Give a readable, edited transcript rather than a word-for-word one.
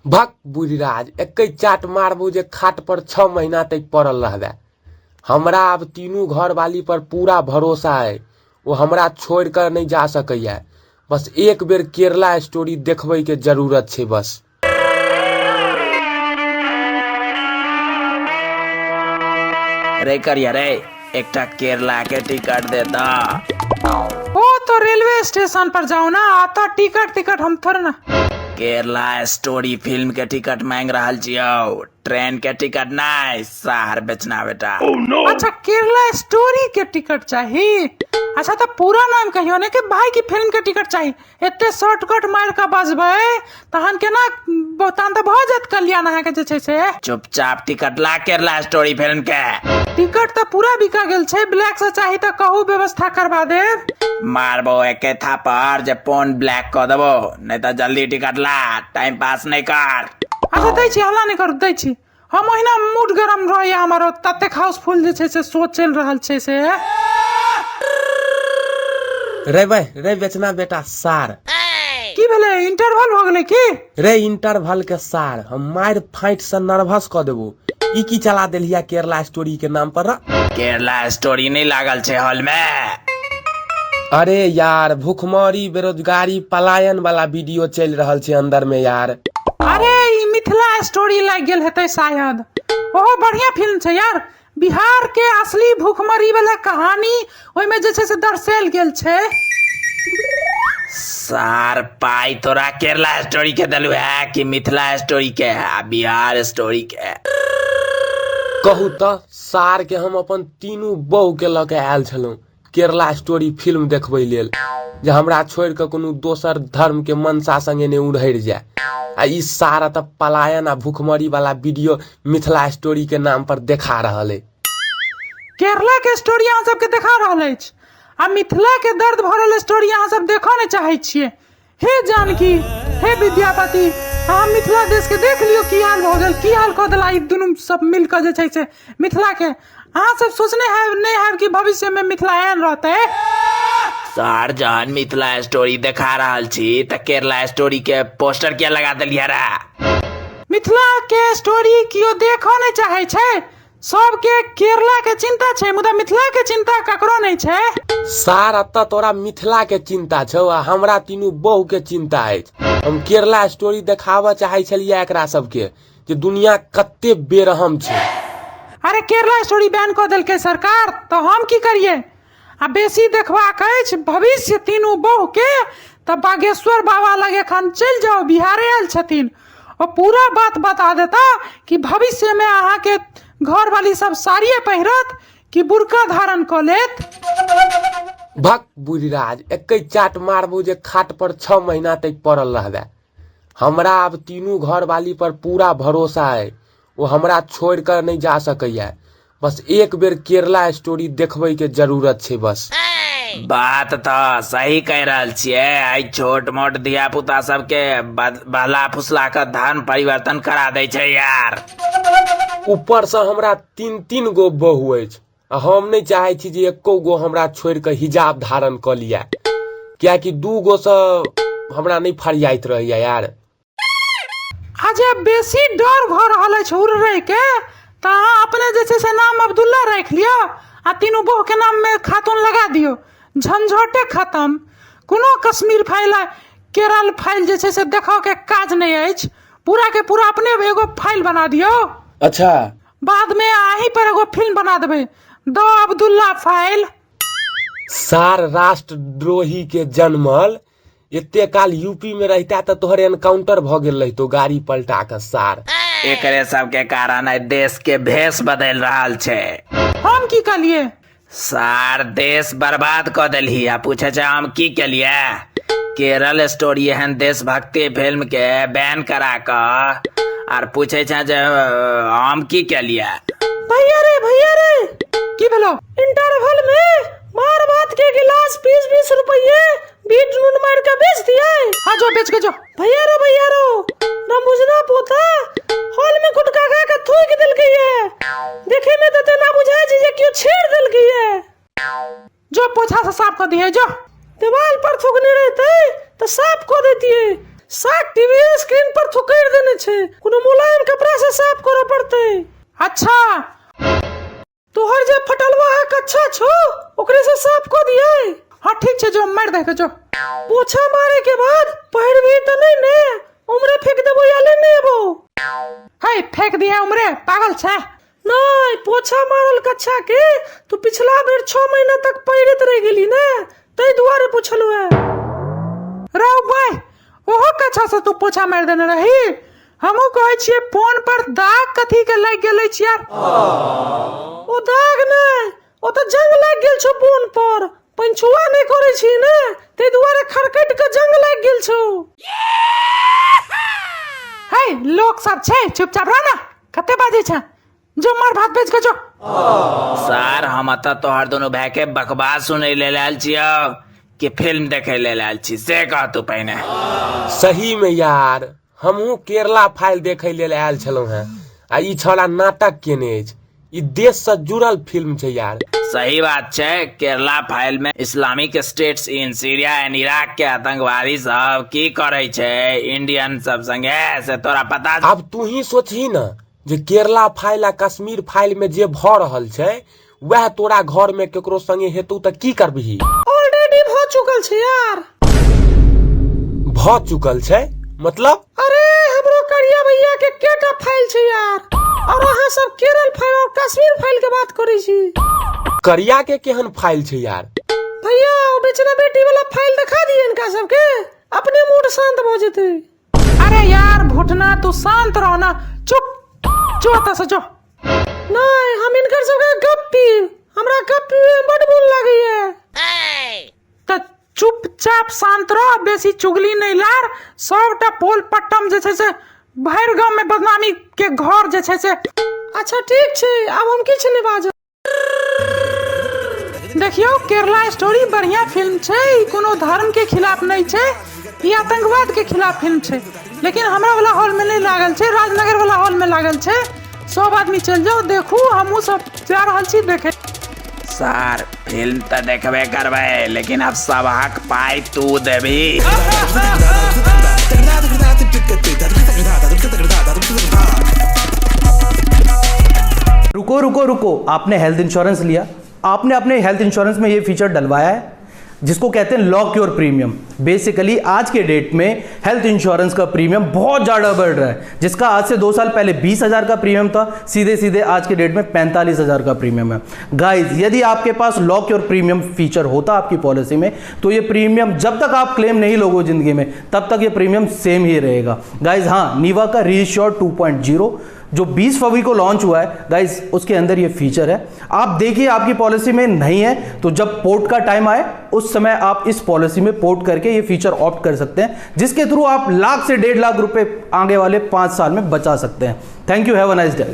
भक बुढ़िराज एकै चाट मारबौ जे खाट पर 6 महीना तक पड़ल रहबे। हमरा आब तीनू घरवाली पर पूरा भरोसा अइ, ओ हमरा छोड़ि कऽ नहि जा सकैया। बस एक बेर केरला स्टोरी देखबै के जरूरत छै बस। रे करिया रे, एकटा केरला के टिकट दे दा। ओ तो रेलवे स्टेशन पर जाओ ना, आता टिकट टिकट हम थोड़े ना। केरला स्टोरी फिल्म के टिकट मांग रहल छियौ, ट्रेन के टिकट नहीं, सार बेचना बेटा। अच्छा केरला स्टोरी के टिकट चाहिए। अच्छा तो पूरा नाम कहियो ने कि भाई की फिल्म के टिकट चाहिए। एते शॉर्टकट मार के बजबै तहन केना तहन तऽ भऽ जायत कल्याण अहाँके जे छै से। चुपचाप टिकट ला केरला स्टोरी फिल्म के। टिकट तऽ पूरा बिका गेल छै, ब्लैक से चाही तऽ कहू व्यवस्था करवा देब। मारबो एके थापर जे फोन ब्लैक कऽ देबो, नहीं तऽ जल्दी टिकट ला, टाइम पास नहीं कर। अच्छा दै छी, हल्ला नहीं करू, दै छी। हम ओहिना मूड गरम रहैया हमर, ततेक हाउसफुल जे छै से शो चलि रहल छै से। रे भाई रे बेचना बेटा सार। की भेलै, इंटरवल भऽ गेलै की? रे इंटरवल के सार हम मारि फाटि से नर्वस कऽ देबो। ई की चला देलिया केरला स्टोरी के नाम पर? केरला स्टोरी नहीं लागल छै हॉल में। अरे यार भूखमरी बेरोजगारी पलायन वाला वीडियो चलि रहल छै अंदर में यार। अरे ई मिथिला स्टोरी लागि गेल हेतै शायद, ओहो बढ़िया फिल्म छै यार। बिहार के असली भूखमरी वाला कहानी ओहिमे जे छै से दर्शायल गेल छै। सार पाई तोरा केरला स्टोरी के देलू है कि मिथिला स्टोरी के आ बिहार स्टोरी के? कहू तऽ सार के हम अपन तीनू बहू के लऽ के आयल छलहुँ केरला स्टोरी फिल्म देखबै लेल, जे हमरा छोड़ि कऽ कोनो दोसर धर्म के मनसा संगे नहि उड़हरि जाय, आ ई सारा तऽ पलायन आ भूखमरी वाला वीडियो मिथिला स्टोरी के नाम पर देखा रहल अइ। केरला के स्टोरी अहाँ सबके देखा रहल अछि आ मिथिला के दर्द भरल स्टोरी अहाँ सब देखऽ नहि चाहै छियै। हे जानकी, हे विद्यापति, अहाँ मिथिला देश के देख लियौ की हाल भऽ गेल, की हाल कऽ देला ई दुनू सब मिल कऽ जे छै से मिथिला के। अहाँ सब सोचने हैब नहि हैब कि भविष्य में मिथिला एहन रहतै। सर जहन मिथिला स्टोरी देखा रहल छी तऽ केरला स्टोरी के पोस्टर किया लगा देलियै रे? मिथिला के स्टोरी केओ देखऽ नहि चाहै छै, सबके केरला के चिंता छै मुदा मिथिला के चिंता ककरो नहीं छै। सार अतऽ तोरा मिथिला के चिंता छौ आ हमरा तीनू बहु के चिंता अछि। हम केरला स्टोरी देखाबऽ चाहै छलियै एकरा सबके जे दुनिया कते बेरहम छै। अरे केरला स्टोरी बैन कऽ देलकै सरकार तऽ हम की करियै? आ बेसी देखबाक अछि भविष्य तीनू बहु के तऽ बागेश्वर बाबा लग एखन चलि जाउ, बिहारे आयल छथिन, ओ पूरा बात बता देता कि भविष्य में अहाँके घरवाली सब साड़िए पहिरत कि बुरका धारण कऽ लेत। भक बुढ़िराज एकै चाट मारबौ जे खाट पर 6 महीना तक पड़ल रहबे। हमरा आब तीनू घरवाली पर पूरा भरोसा अइ, ओ हमरा छोड़ि कऽ नहि जा सकैया। बस एक बेर केरला स्टोरी देखबै के जरूरत छै बस। बात तऽ सही कहि रहल छियै, एहि छोट मोट धिया पुता सबके बहला फुसला कऽ धर्म परिवर्तन करा दै छै यार। ऊपर से हमरा 3-3 गो बहु अछि आ हम नहि चाहै छी जे एको गो हमरा छोड़ि कऽ हिजाब धारण कऽ लिअ, कियाकि 2 गो से हमरा नहि फरियाइत रहैया यार। आ जे बेसी डर भऽ रहल अछि उड़ै के तऽ अहाँ अपने जे छै से नाम अब्दुल्ला राखि लिअ आ तीनू बहु के नाम मे खातून लगा दियौ, झंझटे खतम। कोनो कश्मीर फाइल आ केरल फाइल जे छै से देखऽ के काज नहि अछि, पूरा के पूरा अपने एगो फाइल बना दियौ। अच्छा। बाद में अहीं पर एगो फिल्म बना देबै, द अब्दुल्ला फाइल। सार राष्ट्रद्रोही के जन्मल एते काल यूपी में रहिता तऽ तोहर एनकाउंटर भऽ गेल रहितो गाड़ी पलटा कऽ सार। एकरे सबके कारण आइ देश के भेष बदलि रहल छै। हम की कहलिए? सार देश बर्बाद कऽ देलही आ पूछे छै हम की केलिए? केरल स्टोरी एहन देशभक्ति फिल्म के बैन करा कऽ आर पूछे छै जे हम की केलिए? भैया रे, भैया रे, की भेलो? इंटरवल में मार भात के गिलास 20-20 रुपये बीट नून मार के बेच दिए। हाँ जो बेच के जो। भैया रो, भैया रो, रमुजना पोता हॉल में गुटखा खा के थूक देलकै है, देखे में तो तेना बुझाय छै जे केओ छेड़ देलकै है। जो पोछा से साफ कर दिए, जो दीवार पर थूकने रहते तो साफ कर देतिए। सात टीवी स्क्रीन पर थुकैर देने छै, कोनो मुलायम कपड़ा से साफ करऽ पड़तै। अच्छा, तोहर जे फटलवा है कच्छा छौ, ओकरे से साफ कऽ दियै। हाँ ठीक छै, जो मारि दे के जो। पोछा मारे के बाद पहिरबी तऽ नहि ने, उमरे फेंक देबो या लेने एबो? है फेंक दिया उमरे, पागल छै? नहि, पोछा मारल कच्छा के तू पिछला बेर 6 महीना तक पहिरैत रहि गेली ने, ताहि दुआरे पुछलहुँ हेँ। रौ भाई, ओहो कच्छा से तू पोछा मारि देने रही? हमहूँ कहै छियै फोन पर दाग कथी के लागि गेल अछि यार। ओ दाग नहि, ओ तऽ जंग लागि गेल छौ फोन पर। पंचुआ नहि करै छी ने, ताहि दुआरे खरकटि कऽ जंग लागि गेल छौ। है लोक सब छै, चुपचाप रह ना, कते बाजै छै, जो मार भात बेच के जो। सर, हम एतऽ तोहर दुनू भाय के बकवास सुनै लेल आयल छियौ कि फिल्म देखै लेल आयल छी, से कह तू पहिने। सही में यार, हमहूँ केरला फाइल देखै लेल आयल छलहुँ हेँ आ ई छौड़ा नाटक केने अछि। ई देश से जुड़ल फिल्म छै यार। सही बात छै, केरला फाइल में Islamic States in Syria and Iraq के आतंकवादी सब की करै छै इंडियन सब संगे, से तोरा पता? आब तू ही सोचही न जे केरला फाइल आ कश्मीर फाइल में जे भऽ रहल छै वएह तोरा घर में केकरो संगे हेतौ तऽ की करबिही? ऑलरेडी भऽ चुकल छै यार। भऽ चुकल छै मतलब? अरे हमरो करिया भैया के केटा फाइल छै यार, और अहाँ सब केरल फाइल और कश्मीर फाइल के बात करै छी। करिया के केहन फाइल छै यार? भैया, ओ बेचना बेटी वाला फाइल देखा दिए इनका सबके, अपने मूड शांत भऽ जेतै। अरे यार भुटना, तू शांत रह ना, चुप जो एतऽ से जो। नहि, हम इनकर सबके गप पीब, हमरा गप पीबे में बड मोन लागैया। तऽ चुपचाप शांत रह, बेसी चुगली नहि लार, सबटा पोल पट्टम जे छै से भरि गाँव में बदनामी के घर जे छै से। अच्छा ठीक छै, आब हम किछु नहि बाजब। देखियौ, केरला स्टोरी बढ़िया फिल्म छै, ई कोनो धर्म के खिलाफ नहि छै, ई आतंकवाद के खिलाफ फिल्म छै। लेकिन हमरा वाला हॉल में नहि लागल छै, राजनगर वाला हॉल में लागल छै। सब आदमी चलि जाउ देखू, हमहूँ सब जा रहल छी देखे। सर, फिल्म तऽ देखबे करबै, लेकिन आब सबहक पाइ तू देबही। रुको रुको रुको, आपने हेल्थ इंश्योरेंस लिया, आपने अपने हेल्थ इंश्योरेंस में ये फीचर डलवाया है जिसको कहते हैं लॉक your premium. Basically आज के डेट में हेल्थ इंश्योरेंस का प्रीमियम बहुत ज़्यादा बढ़ रहा है, जिसका आज से 2 साल पहले 20,000 का प्रीमियम था, सीधे सीधे आज के डेट में 45,000 का प्रीमियम है। गाइज, यदि आपके पास लॉक your premium feature होता आपकी पॉलिसी में, तो ये प्रीमियम जब तक आप क्लेम नहीं लोगे जिंदगी में, तब तक ये प्रीमियम सेम ही रहेगा। गाइज हाँ, नीवा का रीश्योर 2.0 जो 20 फरवरी को लॉन्च हुआ है गाइज, उसके अंदर ये फीचर है। आप देखिए आपकी पॉलिसी में नहीं है तो जब पोर्ट का टाइम आए उस समय आप इस पॉलिसी में पोर्ट करके ये फीचर ऑप्ट कर सकते हैं, जिसके थ्रू आप लाख से 1.5 लाख रुपए आगे वाले 5 साल में बचा सकते हैं। Thank you, have a nice day.